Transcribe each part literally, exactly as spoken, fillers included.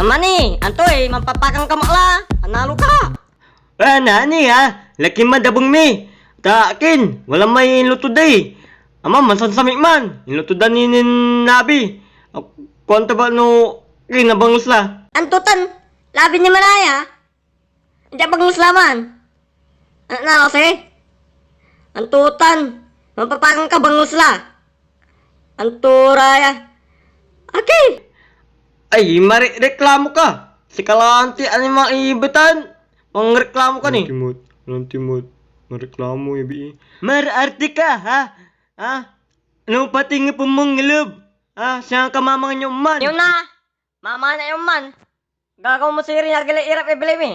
Mani, antoy manpapakan ka met la? Analo ka. Ah, nani, ah. Laki man dabeng mi. Ta akin, wala may inluto day. Ama, mansansamit man. Inluto da ni nin labi. Ak-, kuan ta ba no kinabangos la? Anto tan? Labi ni manaya? Andi abangos la man. Ano, kasi? Anto tan? Manpapakan ka bangos la. Anto ra ya? Aki! Ay, mari-, reklamo ka. Sika la anti animal ibetan. Mangreklamo ka ni. Lanti met, lanti met. Mareklamo ya bii. Mararte ka, ha? Ha? Ano pati nga pumong ilub? Ha? Siya ka mamangan yo man. Yun na. Mamangan yo man. Gagawa mo sirin ya agila irap ibilay mi.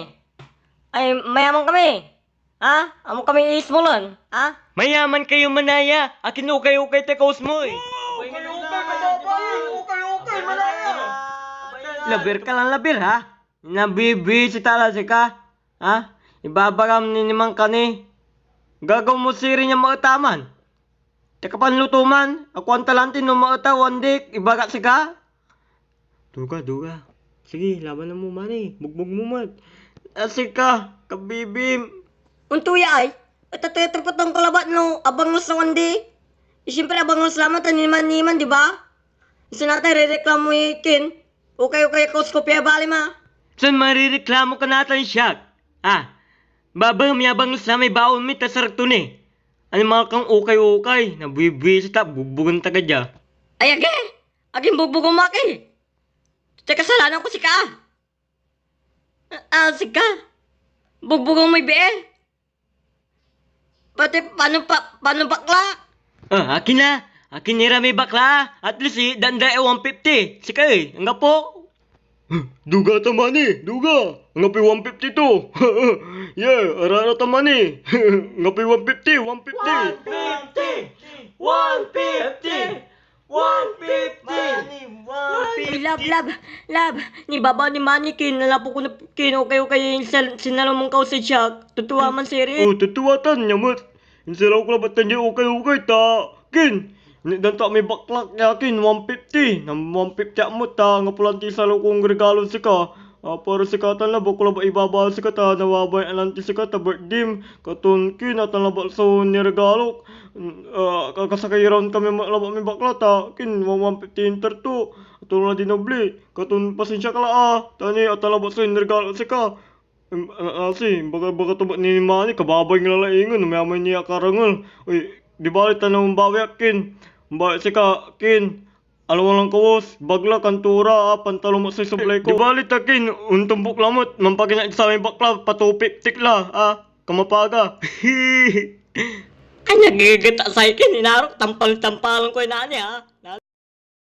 Ay, mayaman kami. Ha? Amo kami ismolen, ha? Mayaman kayo manaya. Akin ukay-ukay tay kausmoy. Ukay-ukay ka, babae. Ukay-ukay, manaya. Labir ka lan labir, ha? Nabibisita la sika, ha? Ibabagam ni niman ka ni. Gagawa mo sirin ya maetaman. Teka panluto man, akuan ta lanti no maeta o andi, ibaga sika. Duga, duga. Sige, labanan mo, mani. Bugbog mo met. Ah, sika, kabibim. Onto ya ay, et atoy atepet ko labat no abangos no andi. Eh, siyempre, abangos laman tan niman-niman, di ba? Insan ata rereklamo ikin. Ukay-ukay ko, Scorpio, bali ma. San marireklamo ka natan siak? Ah, babem ya abangos lamay baon mi ta sarag to ni. Animal kang ukay-ukay, nabwibwisit a bugbugen ta ka dia. Ay, agi! Agin bugbugen mo, aki! Tay kasalanan ko sika! Ah, sika! Bugbugen moy bii! Pati pano pa, pano bakla? Ah, akin na! Akin ira may bakla! At least, eh, danda e one fifty! Sika, eh, anggapo? Duga ta mani, duga. Anggapoy one fifty to. Yeah, arara ta mani. Anggapoy one fifty, one fifty. One fifty! One fifty! One fifty! Mani, one fifty! Love, love, love. Nibabaw ni Mani, kin, nalapo ko na, kin, okay, okay, sin-, sinalo mong kausay siya. Tutuwa man sirin. Oh, tutuwa tan, nyamut. Insiraw ko labat tan diay ukay-ukay ta, kin, initdan to ak may baklak ya, kin, one fifty. Na one fifty ak met ta, anggapo lanti isalo kon regalo ed sika. Ah, para sika tan labat ko labat ibabal sika ta, nababaing lanti sika ta birthday mi. Katon, kin, atan labat so niregalok. Ah, kakasakey ran kami ma-, labat may bakla ta, kin, one fifty inter to. Ato la dinobli. Katon, pasensia ka la, ah. Ta ni, atan labat so inregalo ed sika. Em, a-, asi, baga, baga to bat ni Mani, kababaing lalaingen, mayamay ni akarengel. Oy, di bali ta no ombawi ak, kin. Ombawi sika, kin. Aliwan lan kawes, bagla, kanto ra, ah, pantalon met so sablay ko. Di bali ta, kin, ontombok lamet, manpakinak samay bakla, patupik tik la, ah, kamapaga. Ay, nageget ak say, kin, inarok, tampal-tampalan koy nani, ah.